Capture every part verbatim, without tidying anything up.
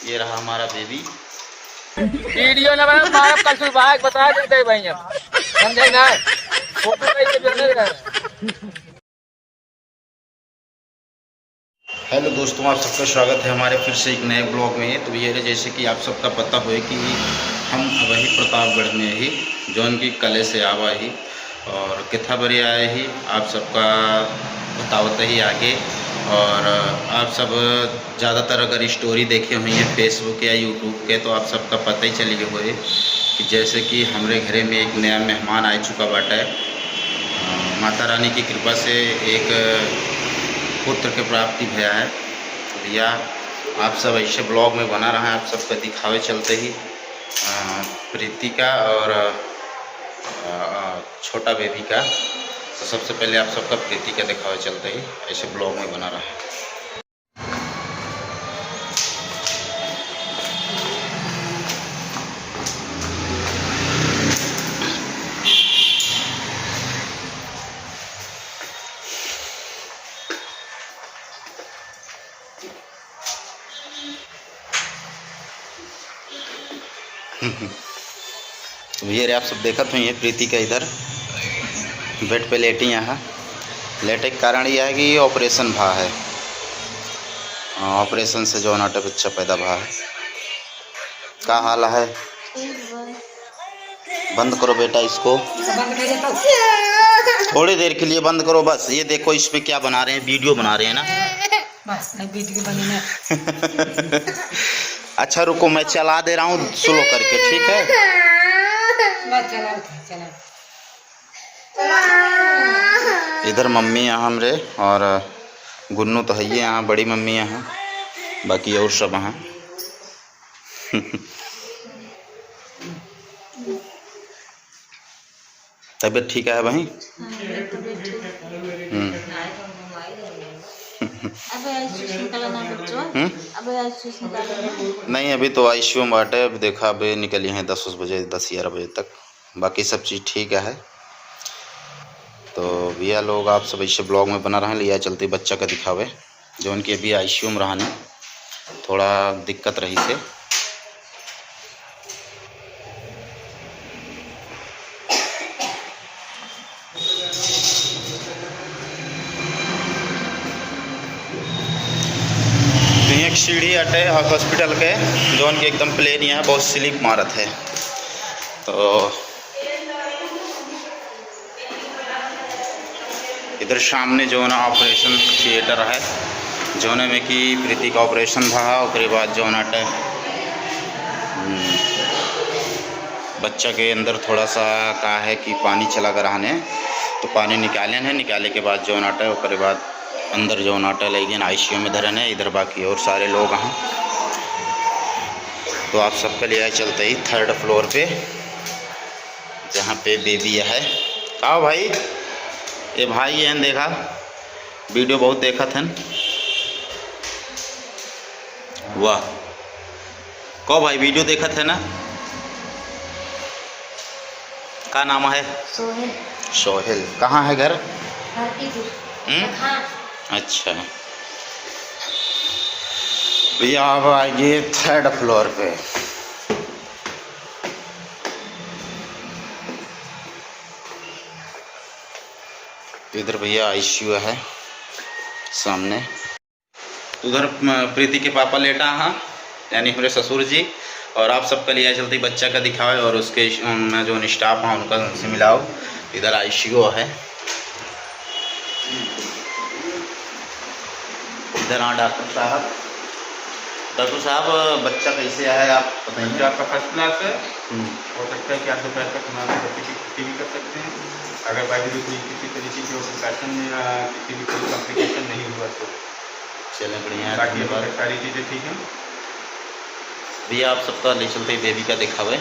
ये रहा हमारा बेबी। वीडियो ना बना, मारब कल सुबह, एक बता देते हैं भाई हम। समझे ना? फोटो कैसे जो नहीं रहा। हेलो दोस्तों, आप सबका स्वागत है हमारे फिर से एक नए ब्लॉग में। तो ये रहे, जैसे कि आप सबका पता होए कि हम अबही प्रतापगढ़ में ही, जौन की कले से आवा ही और कितना बड़े आए ही, आप सबका बतावत ही आगे। और आप सब ज़्यादातर अगर स्टोरी देखे हुई हैं Facebook या YouTube के, तो आप सबका पता ही चली गए होए कि जैसे कि हमरे घरे में एक नया मेहमान आ चुका बाटे। अ, माता रानी की कृपा से एक पुत्र के प्राप्ति भया है। तो भैया, आप सब ऐसे ब्लॉग में बना रहा है, आप सबका दिखावे चलते ही, अ, प्रीति का और, अ, अ, छोटा बेबी का। तो सबसे पहले आप सबका प्रीति का दिखावे चलते ही ऐसे ब्लॉग में बना रहा है। तो भैया रे, आप सब देखत हुई है प्रीति का इधर बेड पे लेटी यहाँ। लेटे के कारण यह है कि ये ऑपरेशन भा है। हाँ, ऑपरेशन से जौन आटे बच्चा पैदा भा है। का हाल है? बंद करो बेटा इसको। बंद कर देता हूँ। थोड़ी देर के लिए बंद करो बस। ये देखो इसमें क्या बना रहे हैं, वीडियो बना रहे हैं ना। बस, अब वीडियो बनी ना। अच्छा रुको, मैं चला दे रहा हूँ स्लो करके, ठीक है? बस चलाओ, चलाओ। इधर मम्मी यहाँ हमरे और गुन्नू तो है ही यहाँ, बड़ी मम्मी यहाँ, बाकी और सब यहाँ। तबीयत ठीक है भाई? हाँ, तबीयत ठीक है। हम्म। अबे आइसक्रीम निकाला ना बच्चों। हम्म? अबे आइसक्रीम निकाला ना। नहीं, अभी तो आईसीयू में बाटे। अब देखा, अबे निकली हैं दस उस बजे, दस ग्यारह बजे तक। बाकी सब चीज़ ठीक है। तो भैया लोग, आप सब ऐसे ब्लॉग में बना रहे, लिया चलते बच्चा का दिखावे। जौन कि अभी आईसीयू में रहने, थोड़ा दिक्कत रही से। तो एक सीढ़ी अटे हॉस्पिटल के, जौन कि एकदम प्लेन यहाँ बहुत स्लिप मारत है। तो इधर सामने जौन ऑपरेशन थिएटर है, जौन में कि प्रीति का ऑपरेशन भा, ओकरे बाद जौन आटे, हम्म, बच्चा के अंदर थोड़ा सा का है कि पानी चला गया रहने, तो पानी निकाले हैं, निकाले के बाद जौन आटे, ओकरे बाद अंदर जौन आटे, लेकिन आईसीयू में धरन है। इधर बाकी और सारे लोग हैं, तो आप सबके लिए चलते ही थर्ड फ्लोर पे। जहाँ पे बेबी है। आओ भाई, ये भाई हैं, देखा, वीडियो बहुत देखत हैं। वाह, को भाई वीडियो देखत है ना? का नाम है? सोहेल। सोहेल, कहाँ है घर? घर की दूर। हम्म? हाँ। अच्छा भैया, अब आइए थर्ड फ्लोर पे। इधर भैया आईसीयू है सामने। उधर, म, प्रीति के पापा लेटा हैं, यानी हमारे ससुर जी, और आप सबके लिए चलते बच्चा का दिखावे और उसके, उम, जो स्टाफ हैं उनका, उनसे मिलाओ। इधर आईसीयू है। इधर हाँ डॉक्टर साहब। डॉक्टर साहब, बच्चा कैसे है आप बताइए। बच्चा आपका फर्स्ट क्लास है। हम्म। हो सकता है कि आप दोपहर तक हमारे बच्चे की छुट्टी भी कर सकते हैं, अगर बाई द वे कोई किसी तरीके की कॉम्प्लिकेशन या किसी भी कोई कॉम्प्लिकेशन नहीं हुआ तो। चलें, बढ़िया है, बाकी अभी धन्यवाद। तक सारी चीज़ें ठीक हैं। भैया, आप सबका ले चलते हैं बेबी का दिखावे।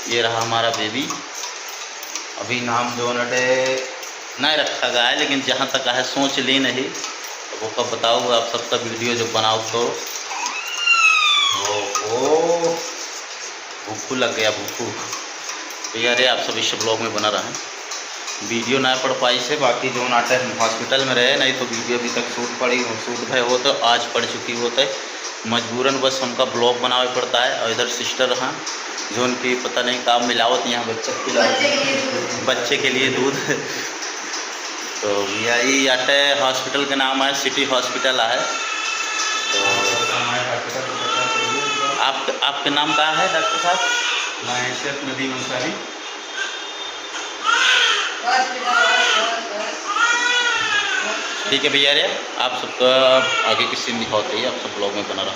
ये रहा हमारा बेबी। अभी नाम जौन अटे नहीं रखा गया है, लेकिन जहाँ तक है सोच ली नहीं। अब ओका बताओ, आप सबका वीडियो जब बनाओ तो। ओ, ओ, भूखू लग गया, भूखू। तो यार, ये आप सब इस ब्लॉग में बना रहा है। वीडियो ना पड़ पाई से, बाकी जौन आटे हम हॉस्पिटल में रहे, नहीं तो वीडियो अभी तक शूट पड़ी हो, शूट भय होत, आज पड़ चुकी होत। मजबूरन बस हमका ब्लॉग बनावे पड़ता है। और इधर सिस्टर हैं, जौन की पता नहीं काम मिलावत यहाँ बच्चे के लिए, बच्चे के लिए दूध। तो भैया, ये आटे हॉस्पिटल के नाम है, सिटी हॉस्पिटल है। तो आप, आपके नाम का है डॉक्टर साहब? मैं शेख नदीम अंसारी। ठीक है भैया रे, आप सबका आगे की सीन दिखाते ही आप सब ब्लॉग में बना रहा।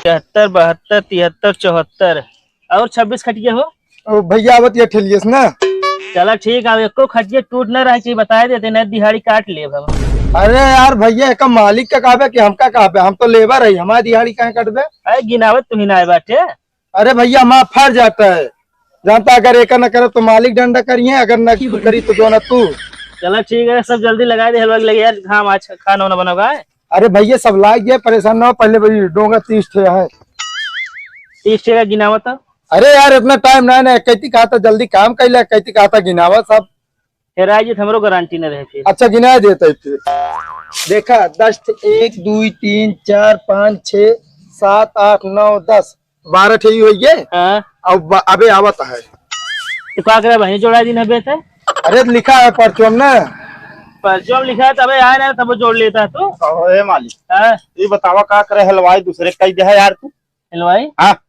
तिहत्तर, बहत्तर, तिहत्तर, चौहत्तर और छब्बीस खटिया हो। ओ भैया, आवत ये ठेलियस ना। चला ठीक है, अब एको खटिया टूट ना रहे चाहिए, बताए देते, नहीं दिहाड़ी काट लेब हम। अरे यार भैया, एका मालिक का कहबे कि हमका कहबे, हम तो लेबर है, हमारी दिहाड़ी काहे कटबे? अरे गिनावत तू ही ना आए बाटे। अरे भैया, हमारा फर्ज आता है, जानता, अगर एका न करे तो मालिक डंडा करिए, अगर न करी तो जो ना तू। चला ठीक है, सब जल्दी लगा दे, हलवा लगे यार, घाम आज खाना वाना बनाओगा। अरे भैया, सब लाग गए, परेशान ना हो, पहले भाई डोंगा तीस ठे है। तीस ठे का गिनावा तो। अरे यार, इतना टाइम ना है ना, कहती कहा था जल्दी काम कर ले, कहती कहा था गिनावा सब। हेराई जी, हमरो गारंटी न रहे फिर। अच्छा, गिना देते हैं फिर। देखा, दस ठे, एक, दुई, तीन, चार, पाँच, छः, सात, आठ, नौ, दस, बारह ठे ही होइए। हाँ। अब ब-, अबे आवत है। तो का करे भाई, जोड़ा दिन हबे ते? अरे, लिखा है परचम ना। परचम लिखा है, तबे आए ना, तब जोड़ लेता तू। कहो, ए मालिक। हाँ। ये बतावा, का करे हलवाई दूसरे कई दे है यार तू? हलवाई? हाँ।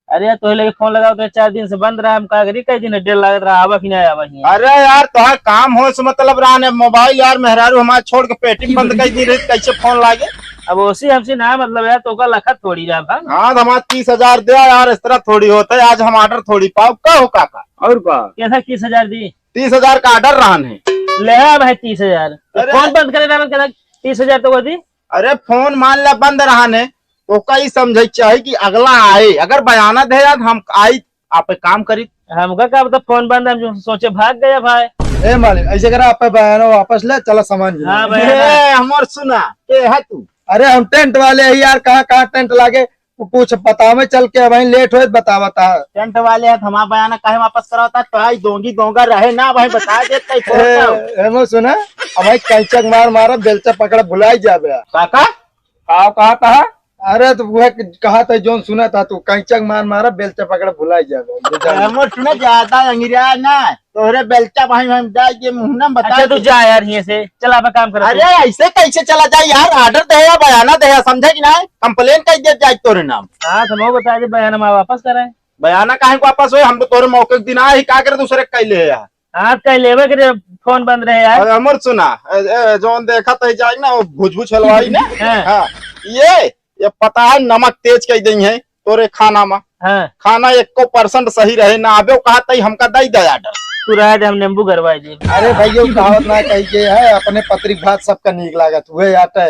अरे यार, तोहे लगे फोन लगाओ तो चार दिन से बंद रहा, हम का करी, कई दिन डेढ़ लागत रहा, आवा कि नहीं आवा ही। अरे यार, तोहार काम हो से मतलब रहा ने, मोबाइल यार मेहरारू हमार छोड़ के पेटी में बंद कर दी रही, कैसे फोन लागे? अब ओसी हमसे ना मतलब यार, तो का लखत थोड़ी रहा भाग। हाँ, तो हमार तीस हजार दे यार, इस तरह थोड़ी होता है, आज हम ऑर्डर थोड़ी पाओ, का हो काका? और का? कैसा तीस हजार दी? तीस हजार का ऑर्डर रहा ने। ले आ भाई तीस हजार। अरे। फोन बंद करे रहा, कहता तीस हजार तो वो दी। अरे फोन मान ला बंद रहा ने, तो का ई समझे के चाही कि अगला आए, अगर बयाना दे यार हम आई, आप एक काम करी। हमका का पता फोन बंद, हम जो सोचे भाग गया भाई। ए मालिक, ऐसे करा, आप बयाना वापस ले, चला सामान गिना। हाँ भाई। ए, हमर सुना, के है तू? अरे हम टेंट वाले हैं यार, कहाँ कहाँ टेंट लागे, तू कुछ बतावे चल के, वहीं लेट होए बतावा ता। टेंट वाले हैं, हमारा बयाना काहे वापस करावता? तो आई दोंगी दोंगा रहे ना, वहीं बता दे, कहीं ए, फोन ए, मो सुना, अब भाई कैंचक मार मारा, बेलचा पकड़ा भुलाई जाबे। काका? का कहा था? अरे तो वह कहा था, जोन सुना था तू, कैंचक मार मारा, बेलचा पकड़ा भुलाई जाबे। ये जान। हमर सुना ज्यादा अंगिरा ना, तोहरे बेलचा भाई हम जाए के मुंह ना बता अच्छा, तू दे। जा यार, हिये से चला, अब काम कर। अरे, ऐसे कैसे चला जाए यार? ऑर्डर दे या बयाना दे या, समझे कि ना? कंप्लेन कर दे जाए तोरे नाम। हाँ, तो मैं बता दे, बयाना में वापस कराए। बयाना काहे को वापस होए? हम तो तोरे मौके के दिन आए ही, का करे दूसरे के कैले है यार? हाँ, कह लेवे के फोन बंद रहे यार। अरे अमर सुना, ए, ए, जौन देखा तही जाए ना, वो भुजभुज हलवाई ना। हाँ। हाँ, ये, ये पता है नमक तेज कई देई है तोरे खाना में। हाँ। खाना एको परसेंट सही रहे ना, अबे कहा तही हमका दई दे ऑर्डर। तू रह दे, हम नींबू गरवाई दे। अरे भैया, वो कहावत ना कही के है, अपने पत्री भात सबका नीक लागत हुए आटे।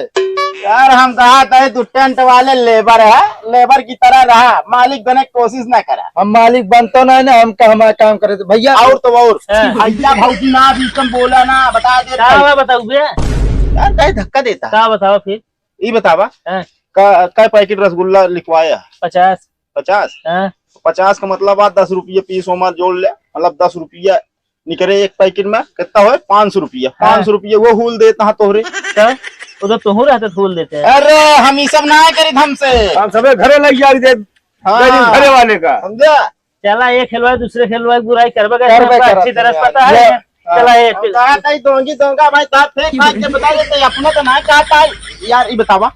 यार हम कहा तही तू टेंट वाले लेबर है, लेबर की तरह रहा, मालिक बने कोशिश ना करा। हम मालिक बनतो ना है ना, हम का हमारा काम करे थे भैया। और तो और, हाँ। भैया भौजी ना बीच में बोला ना, बता दे का भाई। हुआ बताऊ बे? यार काहे धक्का देता? का बतावा फिर? ई बतावा, हाँ। का, कै पैकेट रसगुल्ला लिखवाया? पचास। पचास? हाँ। पचास का मतलब आ दस रुपया पीस ओमा जोड़ ले, मतलब दस रुपया निकरे एक पैकेट में, कितना होए? पाँच सौ रुपया। हाँ। पाँच सौ रुपया वो हुल देता है तोहरे। का? वो तो तुहू रहते तो हुल देते हैं। अरे हम ई सब ना करी हमसे। हम सबे घरे लग जाई दे, हाँ। दे दी घरे वाले का। समझा? चला, एक हलवाई दूसरे हलवाई की बुराई करबे करे, करबे हमको करत अच्छी तरह है पता यार। है। हाँ। चला, एक हम कहा था, दोंगी दोंगा भाई, तो आप फेंक फांक के बता देते, अपने तो ना कहा था। यार, ये बतावा,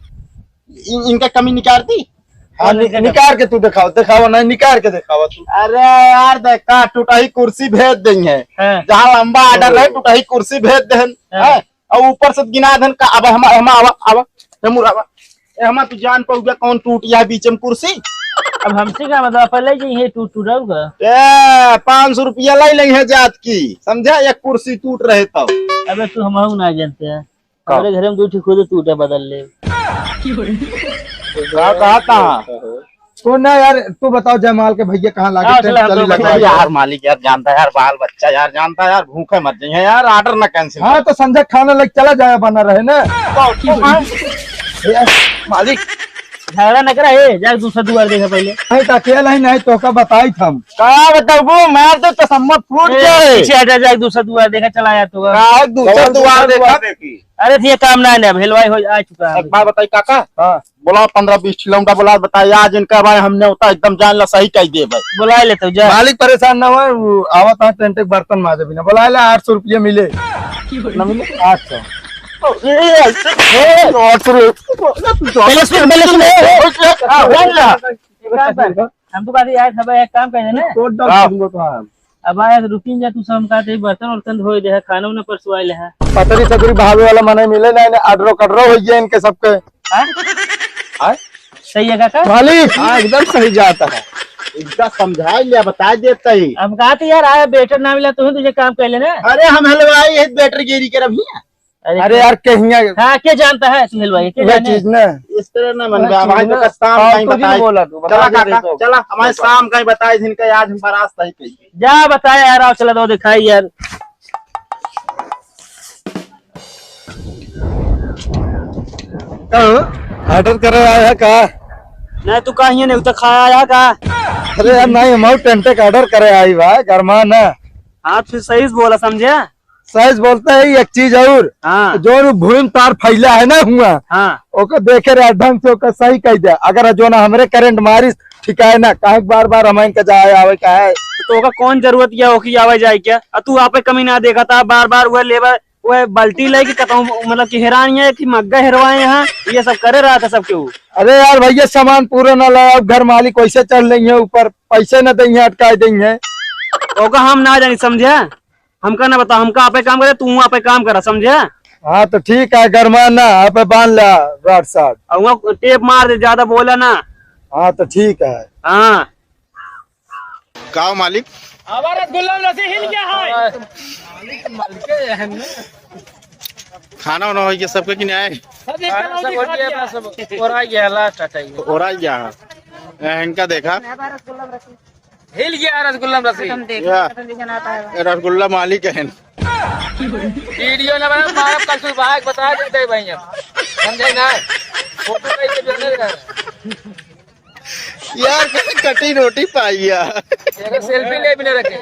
इन-, इनका कमी निकाल दी? हाँ, कौन नि-, निकाल निकाल के तू दिखाओ, दिखाओ ना, निकाल के दिखाओ तू। अरे यार, देखा, टूटा ही कुर्सी भेज देंगे। हाँ। जहाँ लंबा ऑर्डर रहे, ओहो। टूटा ही कुर्सी भेज देहन। हाँ। हैं? और ऊपर से गिना देहन का, अब हम, हम आवा, आवा, हेमुर आवा। ए, हमा तू जान पउबे कौन टूट या बीच में कुर्सी? अब हमसे का मतलब, पहले जी ये टूट टूट रहा होगा। ए, पाँच सौ रुपया लाई नहीं है जात की, समझा? एक कुर्सी टूट रहे तब। अबे तू हमहू ना जानते हैं। का? हमारे घर में दो ठे खुद टूटे बदल ले। का कहा था? तू ना यार, तू बताओ जयमाल के भैया कहाँ लागे, हाँ, टेंट चला, हम चली तो लगा बताइए। यार मालिक यार जानता है यार, बाल बच्चा यार जानता है यार, भूखे मर जाइए यार, ऑर्डर ना कैंसिल। हाँ, तो समझा खाना लग चला जाए, बना रहे ना। तो, तो हाँ। ए, मालिक, झगड़ा न करा, ए, जाके दूसरा दुआर देखा पहिले। नहीं, तो अकेला ही नहीं, तो का बताई हम। का बताबू, मार तो तसम्मा फूट ए, जाए। पीछे हटा, जाके दूसरा दुआर देखा, चला यार तू। का दूसरा दुआर देखा? देखी। अरे, ये काम ना है, अब हलवाई हो, आ चुका है। एक बात बताई काका। हाँ। बोला पन्द्रह बीस ठिलौंडा बोला, बताई आज इनका भाई हमने होता एकदम जान ला सही कह दे भाई। बुला ले तो जा। मालिक परेशान ना हो, वो आवत है टेंट के बर्तन माजे बिना। बुला ले, आठ सौ रुपया मिले। ना मिले? आठ सौ। ए, ए, ए, आठ सौ रुपया। पहले सुन, पहले सुन, ए, ए, ए, हाँ, बोल ना। एक काम कर, हम तो कहते यार, सब एक काम कर देना। कोट डाल हाँ। दूंगा तो हाँ। अब आया तो रुकिन जा, तू सब हम कहते बर्तन वर्तन धोए दे है, खाना उना परसुआए ले है। पतरी सतरी बहावे वाला मने मिले ना, इन्हें अडरो कटरो हो गया इनके सबके। हाँ? हाँ? सही है काका? मालिक। हाँ, एकदम सही जाता है। इनका समझा लिया, बता देता ही। हम कहते यार, आया बेटर ना मिला, तू ही तुझे काम कर लेना। अरे, हम हलवाई है, बेटर गिरी कर अभी। अरे अरे यार, कहिया हाँ, के जानता है सुहेल भाई, के वह जाने? चीज ना। इस तरह ना मन वह बा, चीज हमारे ना। तो काम फालतू कहीं दिन बताए। बोला तू, बता चला दे काका, दे तो। चला, हमारे शाम कहीं बताए, जिनका आज हम बारात सही कही। जा बताए यार, आओ चला दो दिखाई यार। का हो? ऑर्डर करे आया का? नहीं, तू कहीं नहीं, तो खाया आया का? अरे यार, नहीं, हम टेंटे का ऑर्डर करे आई बा, गरमा ना। हाँ, फिर सही से बोला, समझे? सही से बोलते हैं, एक चीज और। हाँ। जो नु भूमि तार फैला है ना हुआ, हाँ। ओको देखे रहे ढंग से, ओकर सही कह दे। अगर जो ना हमरे करंट मारिस, ठिकाए ना, काहे के बार बार हम इनका जाए आवे का है? तो ओका कौन जरूरत या ओकी आवे जाए क्या? आ तू आपे कमी ना देखा था, बार बार वह लेबर, वह बाल्टी लेके कतहूँ, मतलब कि हेरान है कि मग्गा हेरवाए यहाँ, ये सब करे रहा था सब केहू। अरे यार भैया, सामान पूरा ना लाया, अब घर मालिक वैसे चढ़ लेंगे ऊपर, पैसे न देंगे, अटकाए देंगे। ओका हम ना जानी, समझे? हमका ना बता, हमका आपे काम करे, तू आपे काम करा, समझे? हाँ, तो ठीक है, गरमा ना, आपे बांध ला, राड साड। और वहाँ टेप मार दे, ज्यादा बोला ना। हाँ, तो ठीक है। हाँ। का हो मालिक? हमारा रसगुल्ला में रसी हिल गया है। खाना वाना हो गया सबके कि नहीं आए? सब एक खाना कलौजी सब हो खा गया, गया। बस अब ओरा गया, लास्ट आ जाइए। ओरा गया है। ए, इनका देखा। हिल गया रसगुल्ला में रसी। तुम देखो, या। तुम भी जनाता है। ए, रसगुल्ला मालिक है। वीडियो ना बना, मारब कल सुबह एक बता देते हैं भाई हम। समझे ना? फोटो का ये जो नहीं रहा। यार, कैसे कटी रोटी पाई यार? तेरा सेल्फी ले भी ना रखे।